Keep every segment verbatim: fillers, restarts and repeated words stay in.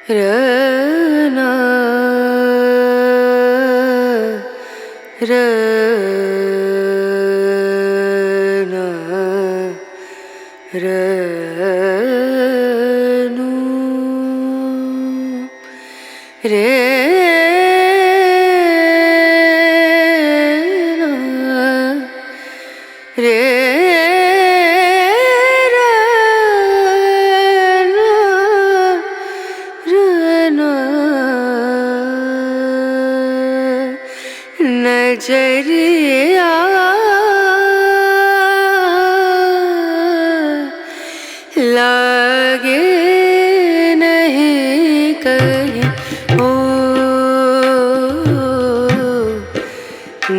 Rana, rana, ranu, rena, re, ra, na, ra, na. नजरिया लागे नहीं कहीं ओ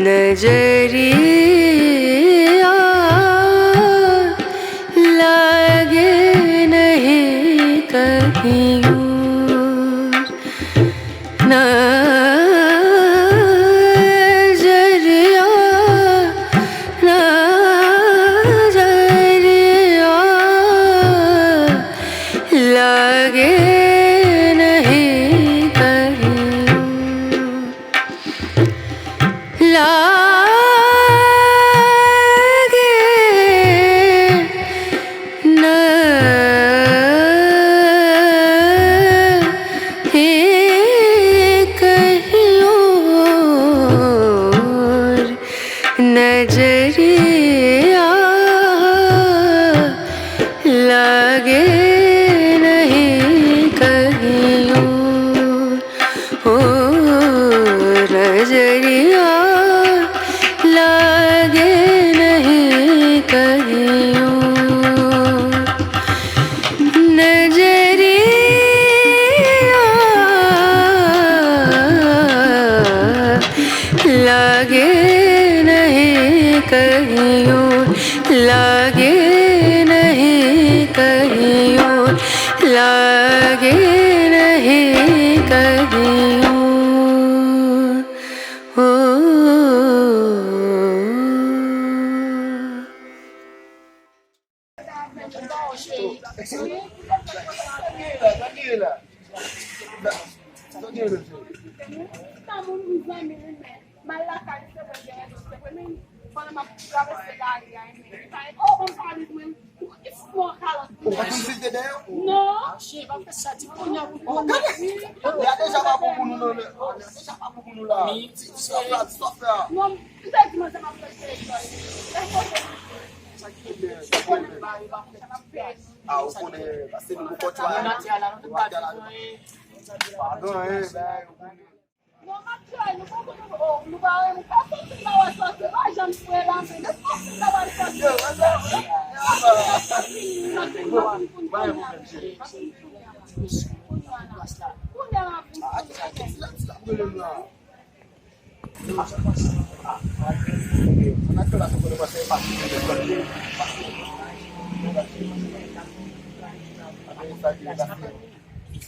नजरिया लागे नहीं कहीं और नजरिया नजरिया लागे नहीं कहीं लागे नहीं कहीं और नजरिया लागे नहीं कहीं और ओ नजरिया लागे नहीं कहीं ओ नजरिया लागे नहीं कहीं ओ लागे नहीं कहीं ओ लागे नहीं कहीं ओ ओ Ou konn filte dèyè ou? Non. Chen, pa fè sa, ti ponya pou ou. Gade. Li a deja pa bon pou nou, non. Li a deja pa bon pou nou la. Ti, ti sòf la, ti sòf la. Non, m te di mwen se m ap fè telefòn. Sa ki gen, sa ki gen. Ah, ou konnen, paske nou poko twa. Nou la, nou tout pa di anyen. Padon, hein, ben, ou konnen. Non, m ap jwe, nou poko, nou, oh, nou pa renmen. Pèsonn ki pa wè sòsye, pa janm jwe la, men. Pèsonn ki pa wè sòsye. Kounye a la.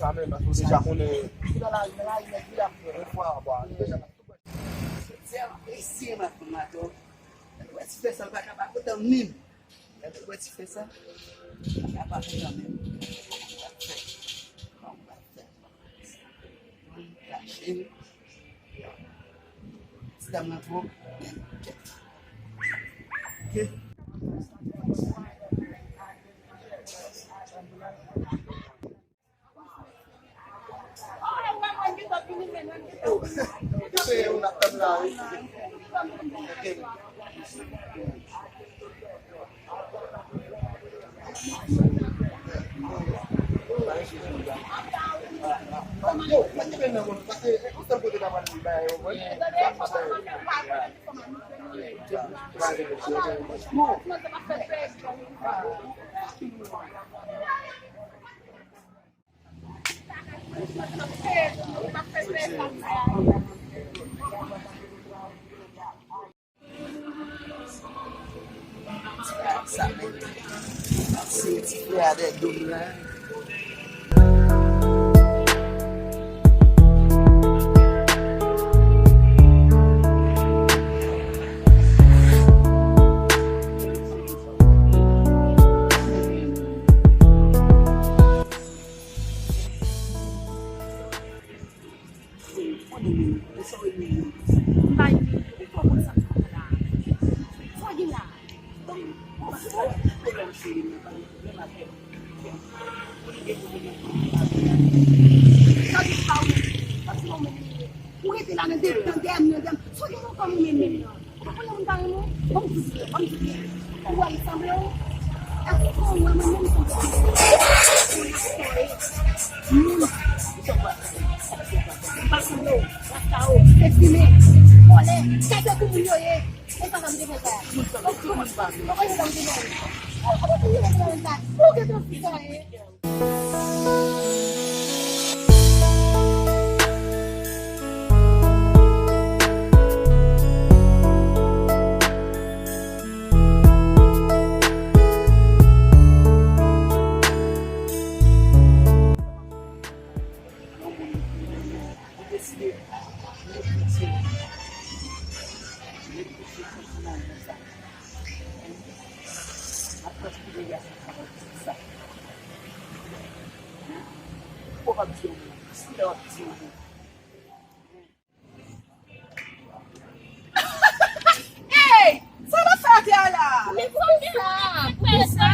Sa menm, paske w deja konnen. Jodi a, m ap eseye m ap konn atò. Lè w wè ti frè sa, l pa ka pa kontan menm. Lè w wè ti frè sa, l pa ka pa kontan menm. Sa k fè? Kòman w pral fè? Mwen kache m. Ti dam nan twòp. Kèt. Ok. Sa menm. Se ti frè a dèyè do m la. Nan dèyè m, nan dèyè m. Sa w gen nan kò w menm menm nan? Ou pa konnen moun pa renmen w? Ban m di w, ban m di w. Ou wè m sanble w? Èske w wè mwen menm sanble w? Moun. M pa sanble w. Rasta yo, se fimen, vòlè, kèk kou moun yo ye. E sa sa m te fè sa. Moun sa, tout moun pa. Ou konnen sa m te fè. Ou konnen sa m te fè. Ou gen tout sa ye. Hey! Sa w ap fè atè a la? Men poukisa? Poukisa?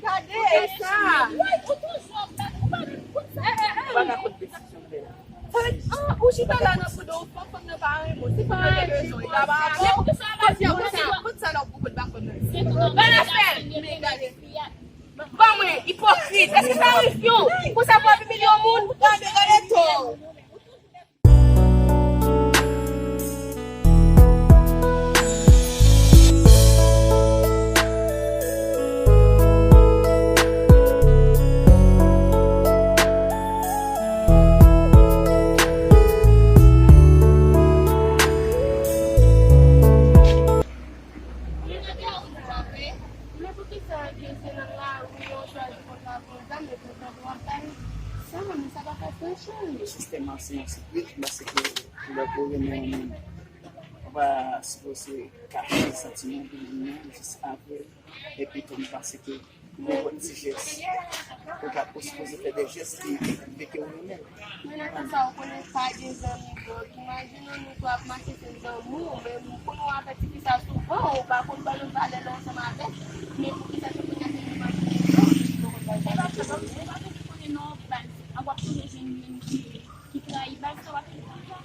Gade sa. Ou pa ka konn desizyon m fè la. Ou chita la nan bouda w, fanm nan pa renmen w. Si fanm nan te bezwen w, li ta ba w. Kòm sa, kòm sa, kòm sa lè w pou kout bakon nan. Ban afè, men gade. Ban mwen, ipokrit. Èske sa rive yon? Konsa pou ap imilye yon moun? Gade, gade to. Men poukisa ke se nan lari yo chwazi konn pa pran zam epi w kanpe w ap bay? Sa menm sa pa fè sans, cheri. Sistèm an se yon sikre, paske lè ke w renmen yon moun, ou pa sipoze kache santiman w pou moun nan jis apre, epi tou m panse ke nenpòt ti jès. Ou ka, ou sipoze fè de jès ki montre ke ou renmen l. Men nan tan sa, ou konnen pa gen zanmi dwòg. Imajine w, nou tou ap mache se zanmi w, men m konnen w avèk ti fi sa souvan, ou pa konn ban l valè lè w ansanm avè l. Men poukisa se kounye a se li w ap konnen non, ou pa konn ban l valè lè w ansanm avè l. Ou pa toujou konnen non, baz. W ap toujou jwenn moun ki, ki trayi baz sa, w ap toujou konn sa.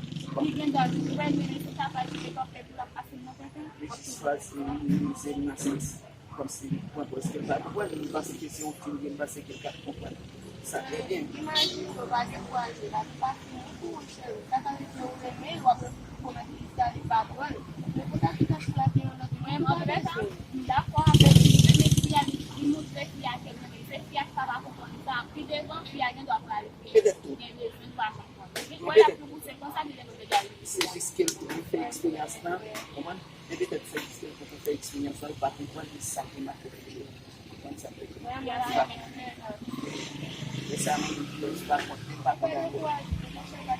Li gen dwa di, wè, men se travay li te ka fè pou l ap pase l nan tenten. Li jis chwazi minimize l nan sans. Kòmsi, mwen, prèske m pa konprann, m panse ke se yon fi, m panse ke l t ap konprann sa trè byen. Imajine w pa dekouraje, la, li pa fini pou ou, cheri. Sa ka rive ou renmen l, w ap rete sou kòmantè, li sa, li pa pran l. Men pou ta chita sou la, gen yon lòt moun ki pa bezwen. M dakò avè w, li renmen fi a, li, li montre fi a ke l renmen l. Se fi a ki pa konprann sa, pi devan, fi a gen dwa pral gen bezwen, li pa konprann. Li wè l ap toujou se konsa, li gen dwa egalize. Se jis ke l vle fè eksperyans lan, konprann? Men petèt se jis ke l poko fè eksperyans lan, li pa konprann sa ki make l. Konprann sa m vle di? Vrèman, se sa. Men sa menm, mwen pa konn, mwen pa konn anyen. Men, men,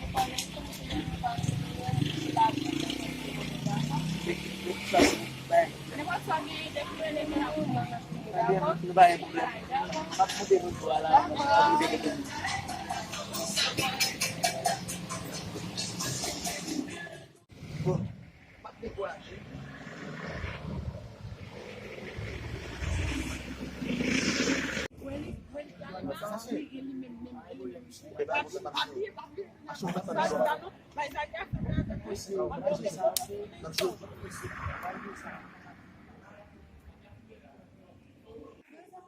sa, bay. Ebyen, nou pa gen pwoblèm. M ap monte nan bò a la. M ap monte nan bò a. Bon, m ap dekouraje.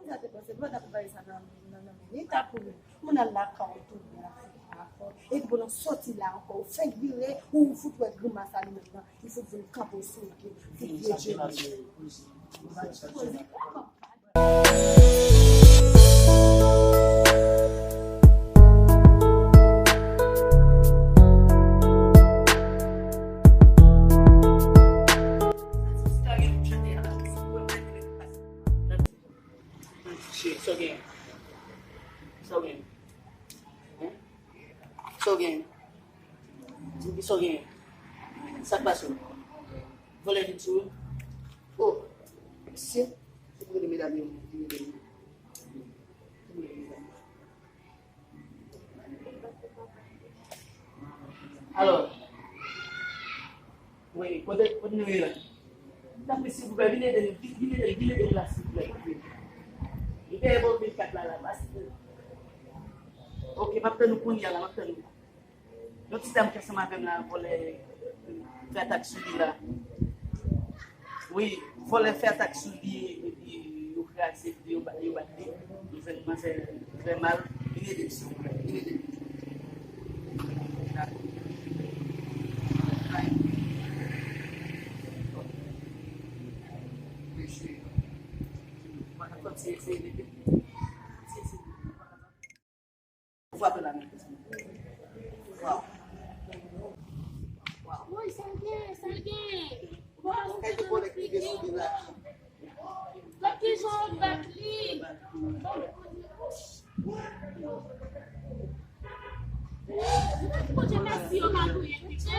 Sa te panse, m pa t ap bay sa nan, nan, nan men li, ta pou li. Moun al lakay ou tounen afè, afè. Epi pou nou soti la ankò, ou fenk vire, ou fout wè grimas sa li met lan, li fout vin kanpe sou ou, fout vye je li. Poze. Cheri, sa w genyen? Sa w genyen? Hein? Sa w genyen? Di m ki sa w genyen? Sa k pase w? Vòlè vin sou ou? Oh, mesye, se pou rele medam yo, vin rele yo. Se pou rele medam yo. Alò, wi, kote, kote nou ye la? Tanpri, silvouplè, vin ede nou, vin, vin ede, vin ede nou la, silvouplè, tanpri. Li genyen pou mil kat la, la, paske. Ok, m ap tann ou kounye a la, m ap tann ou. Yon ti dam ki ansanm avè m la, vòlè, fè atak sou li la. Wi, vòlè fè atak sou li, epi yo kraze, epi yo ba-, yo bat li. Li fè manzè trè mal. Vin ede m, silvouplè. Vin ede m. Dakò. Mesye. Mwen ap kontinye eseye ede. Kontinye eseye ede. Frape la men. Frape. Woy, sa l gen, sa l gen? Bon, sa l gen nan figi. Gad kijan w bat li. Bondye mèsi, yo pa touye pito.